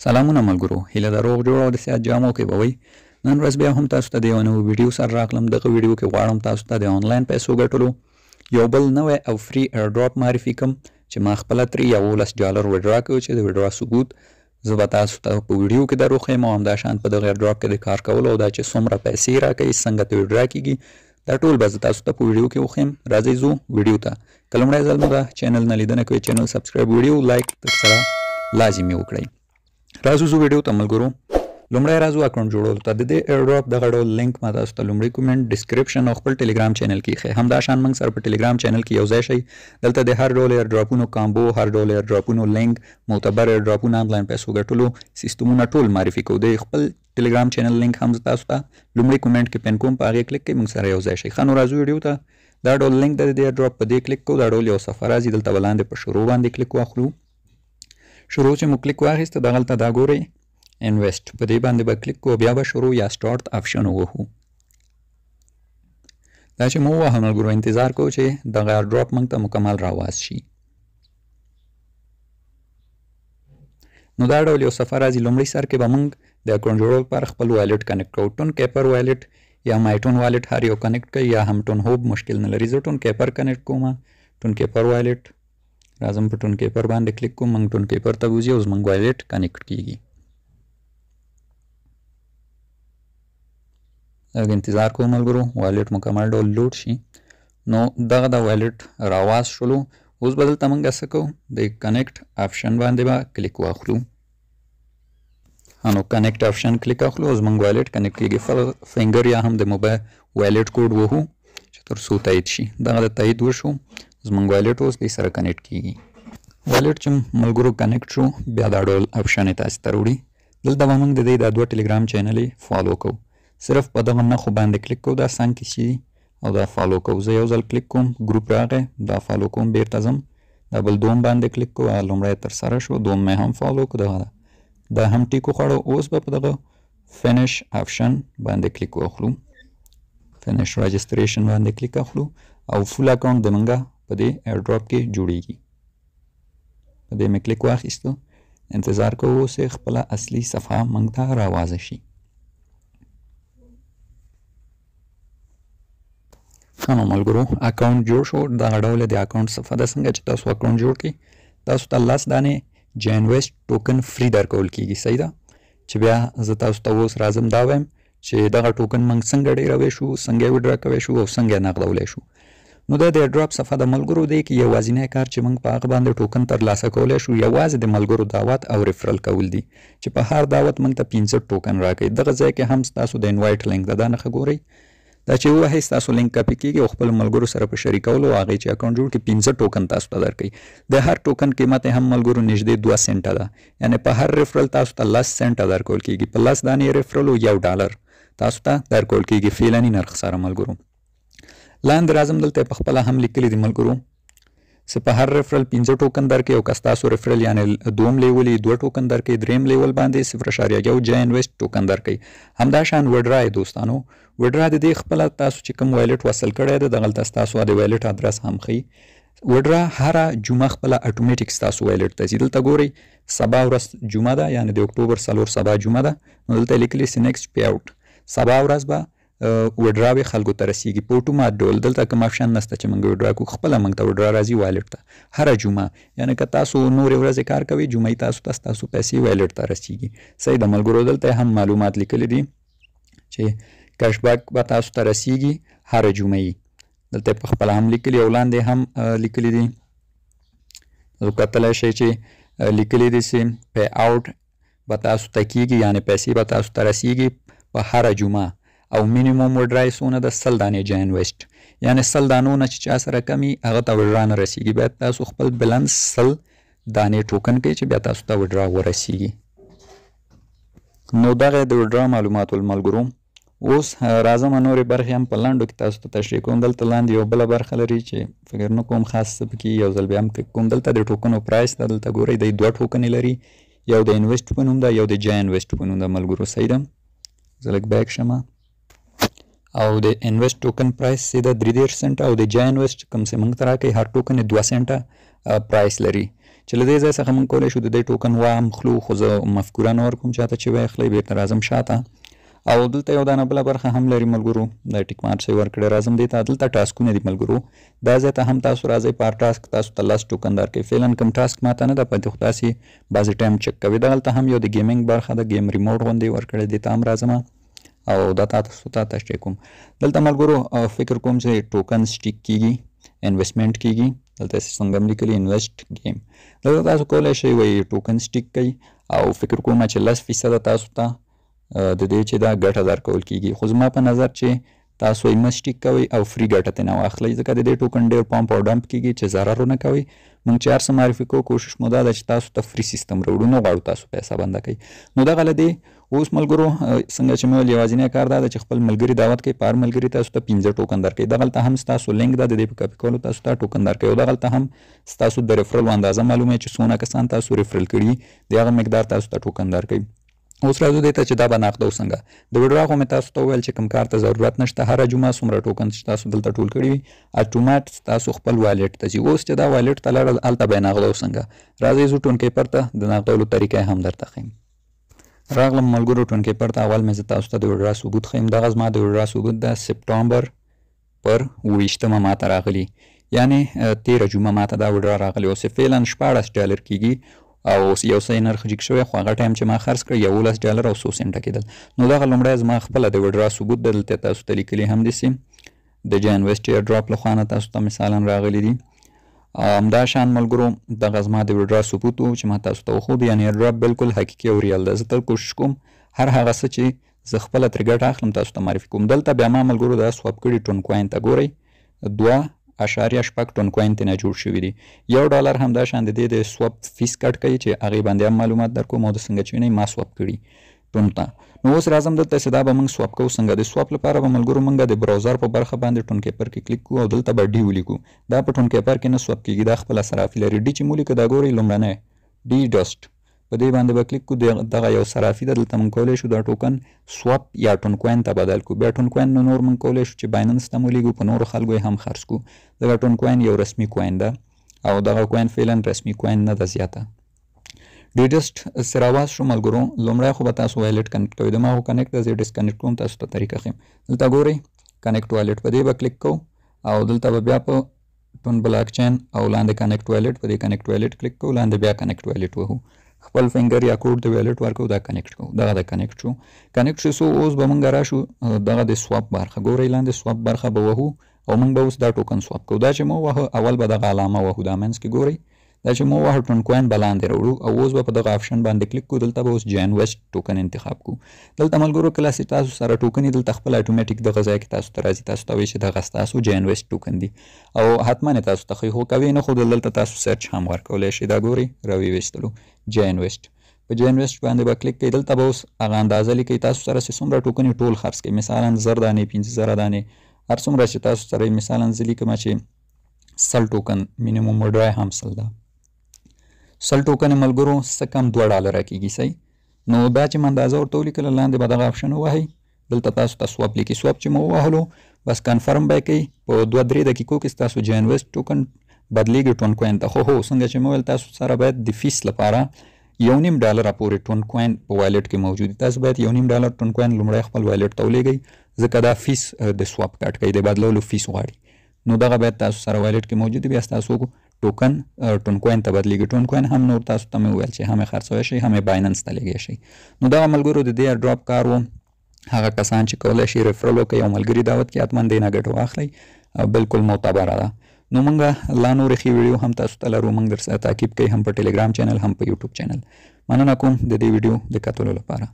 سلامونه ملګرو، هیله ده روغ جوړ او د صحت جامو کې به وئ. نن ورځ بیا هم تاسو ته د یوه نوې ویډیو سره راغلم. دغه ویډیو کې غواړم تاسو ته د آنلاین پیسو ګټلو یو بل نوی او free airdrop معرفي کړم چې ما خپله ترې $11 withdraw کړو، چې د withdraw ثبوت زه به تاسو ته په ویډیو کې در وښیم، او همداشان په دغه airdrop کې د کار کولو او دا چې څومره پیسې راکوي، څنګه ته withdraw کېږي، دا ټول به زه تاسو ته په ویډیو کې وښیم. راځئ ځو ویډیو ته. که لومړی ځل مو دا channel نه لیدنه کوئ، channel subscribe، ویډیو like سره لازمي وکړئ. راځو ځو ویډیو ته ملګرو. لومړی راځو اکاونټ جوړولو ته. د دې airdrop دغه ډول لینک ما تاسو ته لومړی comment، description او خپل ټلګرام channel کې ایښی. همداشان موږ سره په ټلګرام channel کې یو ځای شئ. دلته د هر ډول airdrop ونو combo، هر ډول airdrop ونو لینک، معتبر airdrop ونه، آنلاین پیسو ګټلو سیستمونه ټول معرفي کوو. د خپل ټلګرام channel link هم زه تاسو ته لومړی comment کې pin کوم، په هغې کلیک کړئ، موږ سره یو ځای شئ. ښه، نو راځو ویډیو ته. دا ډول لینک د دې airdrop، په دې کلیک کوو، دا ډول یو صفحه راځي. دلته به لاندې په شروع باندې کلیک واخلو. شروع چې مو کلیک واخیسته، دغلته دا ګورئ invest، په دې باندې به کلیک کوو، بیا به شروع یا start option ووهو. دا چې مو ووهه ملګرو، انتظار کوو چې دغه airdrop موږ ته مکمل راواز شي. نو دا ډول یو صفحه راځي. لومړي سر کې به موږ د اکاونټ جوړولو لپاره خپل wallet connect کوو. Tonkeeper wallet یا MyTon wallet هر یو connect کوي، یا هم TonHub، مشکل نه لري. زه Tonkeeper connect کوم. Tonkeeper wallet راځم، په Tonkeeper باندې کلیک کوم، موږ Tonkeeper ته وځي او زموږ wallet connect کیږي. لږ انتظار کوو ملګرو، wallet مکمل ډول load شي. نو دغه د wallet راواز شولو. اوس به دلته موږ څه کوو؟ د connect option باندې به کلیک واخلو. نو connect option کلیک اخلو او زموږ wallet connect کیږي. finger یا هم د موبایل wallet code وهو چې تر څو تایید شي. دغه د تایید وشو، زموږ wallet اوس دې سره connect کیږي. wallet چې ملګرو connect شو، بیا دا ډول option یې تاسو ته راوړي. دلته به موږ د دې دا دوه ټلګرام channel یې follow کوو. صرف په دغه نښو باندې کلیک کوو، دا څنګ کې چې او دا follow کوو. زه یو ځل کلیک کوم، ګروپ راغی، دا follow کوم، بیرته ځم دا بل دوم باندې کلیک کوم، هغه لومړی تر سره شو، دوم مې هم follow کړو، دغه دا هم tick وخوړو. اوس به په دغه finish option باندې کلیک واخلو، finish registration باندې کلیک اخلو او full account د موږ په دې airdrop کې جوړیږي. په دې مې کلیک واخیستو، انتظار کوو چې خپله اصلي صفحه موږ ته راوازه شي. ښه نو ملګرو، اکاونټ جوړ شو. دغه ډول د اکاونټ صفحه ده. څنګه چې تاسو اکاونټ جوړ کړئ، تاسو ته 10 دانې JINVEST token free درکول کیږي. صحیح ده چې بیا زه تاسو ته اوس راځم دا وایم چې دغه ټوکن موږ څنګه ډېروی شو، څنګه یې withdraw کوی شو او څنګه یې نغدولی شو. نو دا د airdrop صفحه د ملګرو دی کې یوازینی کار چې موږ په هغه باندې ټوکن ترلاسه کولی شو، یوازې د ملګرو دعوت او referral کول دي، چې په هر دعوت موږ ته 5 ټوکن راکوي. دغه ځای کې هم ستاسو د invite link ده، دا نښه ګورئ، دا چې ووهئ ستاسو لینک کاپي کیږي او خپل ملګرو سره په شریکولو هغې چې اکاونټ جوړ کړي 5 ټوکن تاسو ته درکوي. د هر ټوکن قیمت هم ملګرو نږدې 2 سنټه ده، یعنې په هر referral تاسو ته 10 سنټه درکول کیږي. په 10 دانې referral و $1 تاسو ته درکول کیږي فعلني نرخ سره ملګرو. لاندې راځم، دلته په خپله هم لیکلي دي ملګرو چې په هر referral 5 ټوکن درکوي، او که ستاسو referral یعنې دوم level یې 2 ټوکن درکوي، دریم level باندې 0.1 JINVEST ټوکن درکوي. همداشان withdraw یې دوستانو، withdraw د دې خپله تاسو چې کوم wallet وصل کړی دی، دغلته ستاسو د wallet ادرس هم ښیي. withdraw هره جمعه خپله اتوماتیک ستاسو wallet ته ځي. دلته ګورئ سبا ورځ جمعه ده، یعنې د اکتوبر 4 سبا جمعه ده. نو دلته لیکلي چې next payout، سبا ورځ به withdraw وې خلکو ته رسیږي په اتومات ډول. دلته کوم option نشته چې موږ withdraw کوو، خپله موږ ته withdraw راځي wallet ته هره جمعه. یعنې که تاسو نورې ورځې کار کوئ، جمعه تاسو ته ستاسو پیسې wallet ته رسیږي. صحیح ده ملګرو، دلته هم معلومات لیکلي دي چې cashback به تاسو ته رسیږي هره جمعه یي. دلته په خپله هم لیکلي او لاندې هم لیکلي دي، تاسو کتلی شئ چې لیکلي دي چې payout به تاسو ته کیږي، یعنې پیسې به تاسو ته رسیږي په هره جمعه. او minimum withdraw یې څونه ده؟ 100 دانې JINVEST، یعنې 100 دانو نه چې چا سره کمي هغه ته withdraw نه رسیږي. باید تاسو خپل بیلانس 100 دانې ټوکن کړئ چې بیا تاسو ته withdraw ورسیږي. نو دغه د withdraw معلومات ول ملګرو. اوس راځم نورې برخې هم په لنډو کې تاسو ته تشریح کوم. دلته لاندې یو بله برخه لري چې فکر نه کوم خاص څه پکې، یو ځل بیا هم کلیک کوم. دلته د ټوکنو price ده، دلته ګورئ دی 2 ټوکنې لري، یو د invest په نوم ده، یو د JINVEST په نوم ده ملګرو. صحیح ده، زه لږ back شمه. او د invest token price چې ده 33 سنټه، او د JINVEST کوم چې موږ ته راکوي هر ټوکن یې 2 سنټه price لري. چې له دې ځای څخه موږ کولی شو د دې ټوکن وامخلو، خو زه مفکوره نه ورکوم چاته چې ویې اخلئ. بېرته راځم شاته او دلته یو دانه بله برخه هم لري ملګرو، دا tick mark یې ورکړی. راځم دې ته، دلته ټاسکونه دي ملګرو، دا ځای ته هم تاسو راځئ. په هر task تاسو ته 10 ټوکن درکوي. فعلا کوم task ماته نه ده پاتې، خو تاسې بعضې time چک کوي. دغلته هم یو د gaming برخه ده، game ریموټ غوندې ورکړی، دې ته هم راځم او دا تاسو ته تشریح کوم. دلته ملګرو فکر کوم چې ټوکن stake کیږي، investment کیږي. دلته څنګه هم لیکلي invest game، دلته تاسو کولی شئ وایي ټوکن stake کوي او فکر کوم چې 10% تاسو ته د دې چې دا ګټه درکول کیږي. خو زما په نظر چې تاسو یې مه stake کوئ او free ګټه ترې نه واخلئ، ځکه د دې ټوکن ډېر pump او dump کیږي چې ضرر ونه کوئ. موږ چې هر څه معرفي کوو کوشش مو دا ده چې تاسو ته free سیستم راوړو، نه غواړو تاسو پیسه بنده کړئ. نو دغه له دې اوس ملګرو څنګه چې مې وویل یوازینی کار دا ده چې خپل ملګري دعوت کړئ. په هر ملګري تاسو ته 5 ټوکن درکوي. دغلته هم ستاسو لینک ده، د دې په کاپي کولو تاسو ته ټوکن درکوي. او دغلته هم ستاسو د referral اندازه معلومه چې څونه کسان تاسو referral کړي، د هغه مقدار تاسو ته ټوکن درکوي. اوس راځو دې ته چې دا به نقدو څنګه. د withdraw خو مې تاسو ته وویل چې کوم کار ته ضرورت نشته، هره جمعه څومره ټوکن چې تاسو دلته ټول کړي وي اتومات تاسو خپل wallet ته ځي. اوس چې دا wallet ته لاړل هلته به یې نغدو څنګه. راځئ ځو ټون کیپر ته، د نغدولو طریقه یې هم درته ښیم. راغلم ملګرو ټون کیپر ته. اول مې زه تاسو ته د withdraw ثبوت ښیم. دغه زما د withdraw ثبوت ده، سپټامبر پر 27مه ماته راغلي، یعنې تېره جمعه ماته دا withdraw راغلي. اوس یې فعلا $16 کېږي او یو څه یې نرخ جګ شوی، خو هغه time چې ما خرڅ کړ $11 او څو سنټه کېدل. نو دغه لومړی زما خپله د withdraw ثبوت ده، دلته تاسو ته لیکلي هم دي چې د جاین ویسټ airdrop له خوا نه تاسو ته مثلا راغلي دي. همدا شان ملګرو دغه زما د withdraw ثبوت و چې ما تاسو ته وښود، یعنې airdrop بالکل حقیقي او real ده. زه تل کوشش کوم هر هغه څه چې زه خپله ترې ګټه اخلم تاسو ته معرفي کوم. دلته بیا ما ملګرو دا swap کړي ټون کوین ته ګورئ، 2.6 ټون کوین ترې نه جوړ شوي دي. $1 همدا شان د دې د swap fees cut کوي چې هغې باندې هم معلومات درکوم او د څنګه چې وینئ ما swap کړي ټون ته. نو اوس راځم دلته چې دا به موږ swap کوو څنګه. د swap لپاره به ملګرو موږ د browser په برخه باندې ټون کیپر کې کلیک کوو او دلته به D ولیکو. دا په ټون کیپر کې نه swap کیږي، دا خپله صرافي لري. D چې مو ولیکه دا ګورئ لومړنی ډي ډسټ، په دې باندې به کلیک کوو. دغه یو صرافي ده، دلته موږ کولی شو دا ټوکن swap یا ټون کوین ته بدل کړو. بیا ټون کوین نو نور موږ کولی شو چې بایننس ته مو لیږو، په نورو خلکو یې هم خرڅ کړو. دغه ټون کوین یو رسمي کوین ده او دغه کوین فعلا رسمي کوین نه ده زیاته. ډیډسټ سره واز شو ملګرو. لومړی خو به تاسو wallet connect کوئ، د ما خو connect ده، زه یې disconnect کوم تاسو ته طریقه ښیم. دلته ګورئ connect wallet، په دې به کلیک کوو او دلته به بیا په ټون بلاک چین او لاندې connect wallet، په دې connect wallet کلیک کوو، لاندې بیا connect wallet وهو، خپل finger یا کوډ د wallet ورکوو، دا connect کوو. دغه د connect شو، connect شو. so اوس به مونږ راشو دغه د swap برخه ګورئ، لاندې swap برخه به وهو او مونږ به اوس دا ټوکن swap کوو. دا چې مو وهو اول به دغه علامه وهو، دا منځ کې ګورئ، دا چې مو وهو ټون کوین به لاندې راوړو او اوس به په دغه option باندې کلیک کوو. دلته به اوس جاین ویسټ ټوکن انتخاب کوو. دلته ملګرو کله چې تاسو سره ټوکنې دلته خپل اتوماتیک دغه ځای کې تاسو ته راځي، تاسو ته وایي چې دغه ستاسو جاین ویسټ ټوکن دي او حتما یې تاسو ته ښیي، خو که ویې نه ښودل دلته تاسو search هم ورکولی شئ. دا ګورئ راویې ویستلو جاین ویسټ، په جاین ویسټ باندې به کلیک کوئ. دلته به اوس هغه اندازه لیکئ تاسو سره چې څومره ټوکنې ټول خرڅ کړئ، مثلا 1000 دانې، 5000 دانې، هر څومره چې تاسو سره یې. مثلا زه لیکم چې 100 ټوکن minimum withdraw هم 100 ده، 100 ټوکن ملګرو څه کم $2 کېږي صحیح. نو دا چې مې اندازه ورته ولیکله لاندې به دغه option ووهئ، دلته تاسو ته swap لیکي، swap چې مو ووهلو بس confirm به یې کوي. په 2-3 دقیقو کې ستاسو جاین ویسټ ټوکن بدلېږي ټون کوین ته. خو هو څنګه چې مې وویل تاسو سره باید د fees لپاره $1.50 پورې ټون کوین په wallet کې موجود دي. تاسو باید $1.50 ټون کوین لومړی خپل wallet ته ولېږئ، ځکه دا fees د swap cut کوي، د بدلولو fees غواړي. نو دغه باید تاسو سره wallet کې موجود وي، بیا ستاسو ټوکن ټون کوین ته بدلېږي. ټون کوین هم نور تاسو ته مې وویل چې هم یې خرڅوی شئ، هم یې بایننس ته لېږی شئ. نو دغه ملګرو د دې airdrop کار و. هغه کسان چې کولی شي referral وکړي او ملګري دعوت کړي حتما دې نه ګټه واخلئ، بالکل معتبره ده. نو موږ لا نورې ښې ویډیو هم تاسو ته لرو، موږ درسره تعقیب کوئ هم په ټلګرام channel هم په یوټیوب channel. مننه کوم د دې ویډیو د کتلو لپاره.